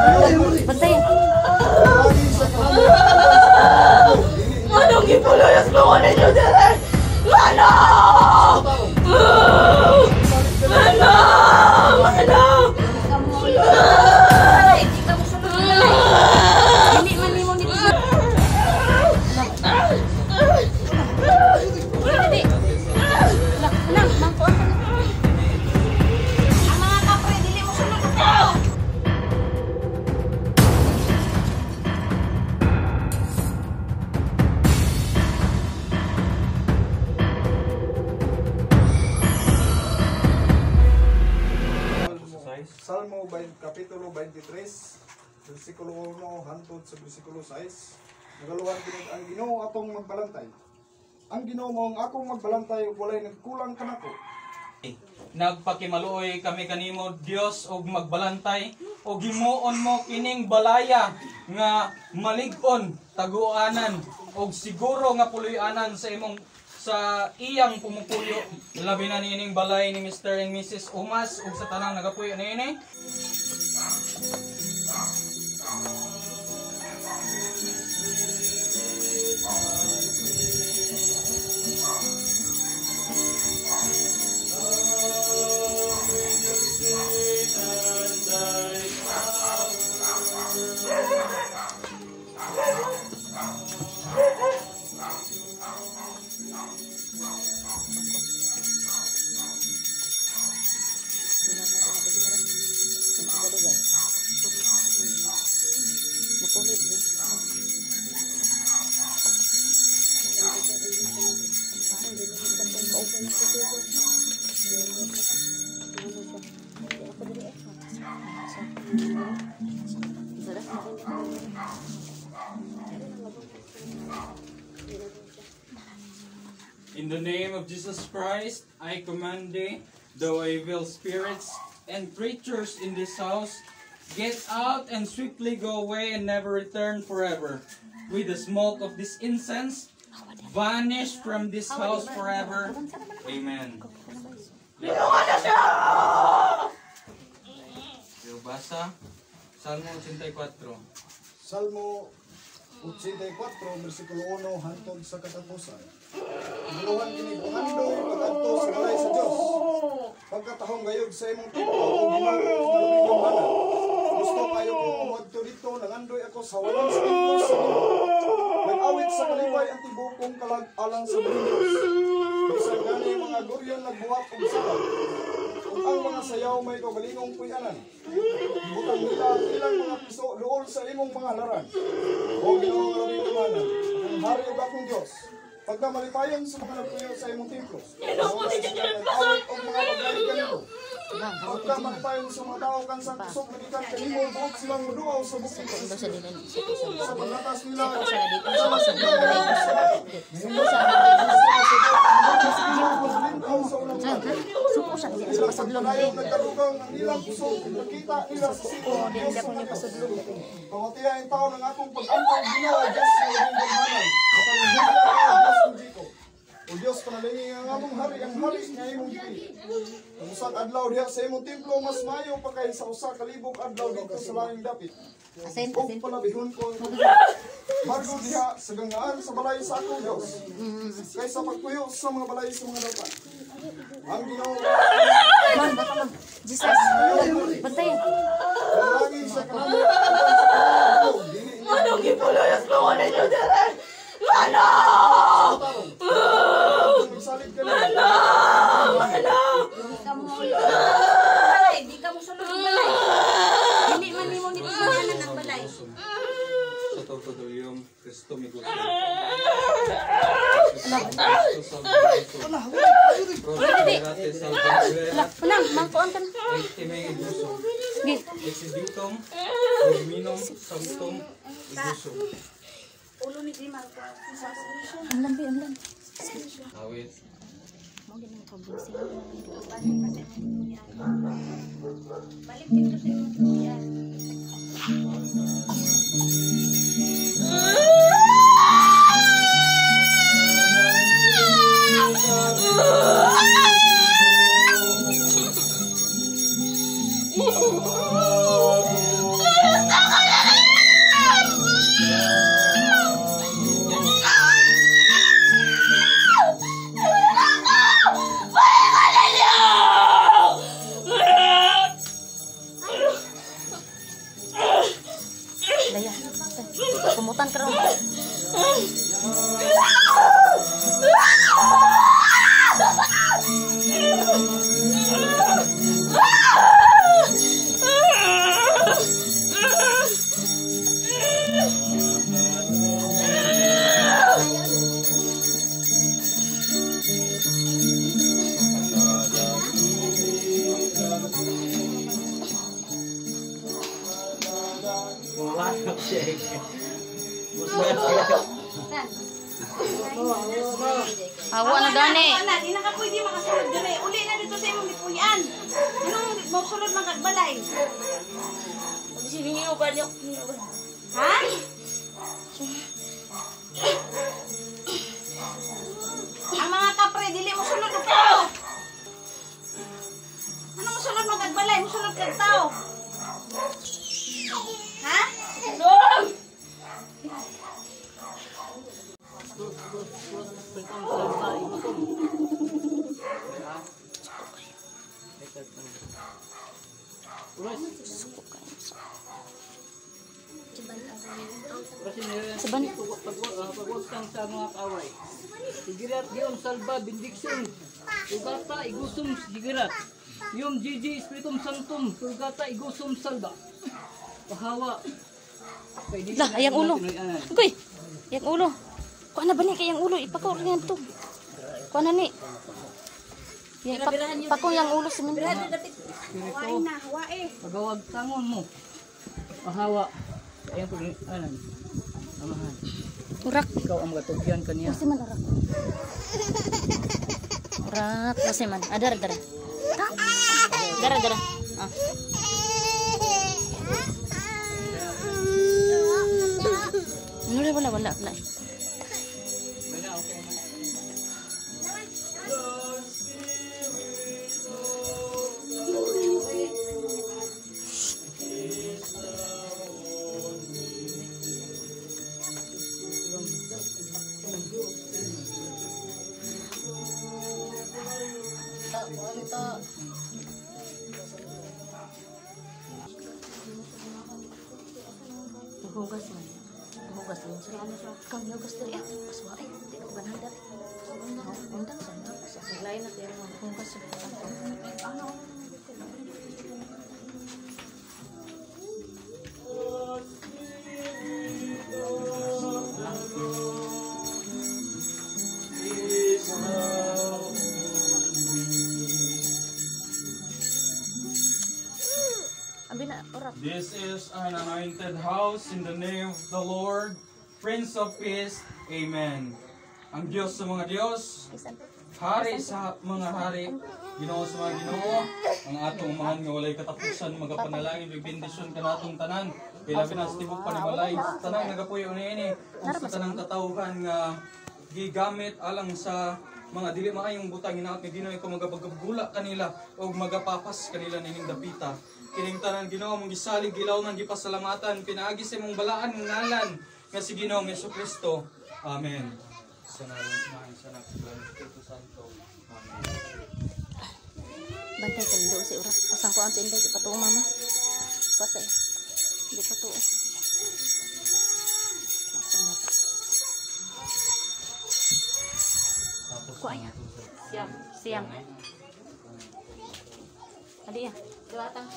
Bantay. Panalangin sa kanamo uban sa kanamo dili niya Anong gipulayas mo ko ninyo dire? Ano? tarong. Magsalig kanimo. Ano? Ano? Di ka mo balay, di ka mo sulod balay. Dili man nimo ni. Dili. Nang, mangkuan ka na. Ang mga kapre, dili mo sulod tao. Salmo 20, Kapitulo 23, versikulo 1 hangtod sa versikulo 6. Nagaluhan kinig ang Ginoo atong magbalantay. Ang Ginoo mao ang akong magbalantay ug walay nagkulang kanako. Nagpakimaluoy kami kanimo, Dios, og magbalantay og himuon mo kining balaya nga malig-on, taguanan og siguro nga puloy-anan sa imong sa iyang pumupuyo, labi na niining balay ni Mr. and Mrs. Umas ug sa tanang nagapuyo niini. In the name of Jesus Christ, I command thee, thou evil spirits and creatures in this house, get out and swiftly go away and never return forever. With the smoke of this incense, vanish from this house forever. Amen. Yo basa Salmo 84. Salmo 84, versikulo 1 hangtod sa katapusan. Nagaluhan kinig ang andoy pag-adto sa balay sa Dios. Pagkatahong gayud sa imong templo o Ginoo nga labing gamhanan. Gusto kayo kong muadto didto, nangandoy ako sa walang sa templo sa Ginoo. Nag-awit sa kalipay ang tibuok kong kalag alang sa buhing Dios. Bisan gani mga guryan nagbuhat og salag, ug ang mga sayaw may kaugalingong puy-anan. Gibutang nila ang ilang mga piso duol sa imong mga halaran. O Ginoo nga labing gamhanan, akong hari ug akong Dios. Pagkamalipayon sa mga nagpuyo sa imong templo. Nag-awit og mga paglaig kanimo. Pagkamalipayon sa mga tao kansang kusog nagikan kanimo, buot silang moduaw sa bukid sa Sion. Sa paglatas nila, Suko siya kasi sa pasudlon. Ilang nagkarugang ang ilang kusog, nakita nila sa sipon Oo, ng di Diyos ako sa niya Diyos. pasudlon. Pamatiya ang tao ng akong pag-ampo, Ginoo, Diyos nga labing gamhanan. Matalinghudia ka, Diyos ng Jacob. O Diyos, panalingi ang among hari, ang hari nga imong gipili. Ang usa ka adlaw diha sa imong templo mas maayo pa kay sa 1,000 adlaw didto sa laing dapit. Asin, Ug asin. palabihon ko ang margo diha sa gangaan sa balay sa akong Diyos, kaysa pagpuyo sa mga balay sa mga dawtan. Ang Ginoo Man, baka man. Jesus. Bantay. panalangin sa kanamo uban sa kanamo dili niya Anong gipulayas mo ko ninyo dire? Ano? tarong. Magsalig kanimo. Ano? Di ka mo balay, di ka mo sulod balay. Dili man nimo ni puy-anan ang balay. Sa totodolium, Kristo mi gusto. Ala, unang, mangkuan ka na. Sige. Exhibitum, Dominum, Sanctum, Igusum. Ang lambi, ang lambi. Awit. Mo ginang kabusing. Balik dito sa imong tuyan. Awa na gani. Di na ka pwede makasulod gani. Uli na dito sa imong gipuy-an. Anong mosulod man kag balay? Ha? Ang mga kapre dili mo sulod og tao. Ano mosulod man kag balay? Mosulod kag tao. Ha? Saban. Pagwagtang sa mga kaaway. Sigirat yung salba bendiksyon. Ugata igusum sigirat. Yung GG Espiritum Sanctum Purgata igusum salba. Pahawa. Lah, ayang ulo. Uy, ayang ulo. Kuha na ba ni kay ang ulo? Ipako rin to. Kuha na ni. Pako yung ulo sa mga. Hawain na, hawain. Pagawagtangon mo. Pahawa. Ayang anan. Amahan. Urak. Ikaw ang matugyan kaniya. Kasi man urak. Urak kasi man. Ah, dara dara. Dara dara. Ah. Wala wala wala wala. Hugas man. Hugas din siya. Kang hugas diri. Ah, paswa ay. Di ko ganahan diri. Undang sa sa lain na kaya hugas. This is an anointed house in the name of the Lord, Prince of Peace. Amen. Ang Diyos sa mga Diyos, Hari sa mga hari, Ginoo sa mga Ginoo, ang atong mahal nga walay katapusan, magapanalangin ug bendisyon kanatong tanan. Kay labi na sa tibok panimalay, tanang nagapuyo niini ug sa tanang katawhan nga gigamit alang sa mga dili maayong butang hinaot ni Ginoo ikaw magabagabgula kanila og magapapas kanila nining dapita. Kining tanan Ginoo mong gisalig gilawman gipasalamatan pinaagi sa imong balaan nga ngalan nga si Ginoong Hesukristo. Amen. Sa ngalan sa Amahan, sa Anak, sa Espiritu Santo. Amen. Bantay ka nindo si urak. Pasang kuan sa inday di patuo mama. Pasay. Di patuo. Kuaya. Siyam. Siyam. Adi ya. Dua tang.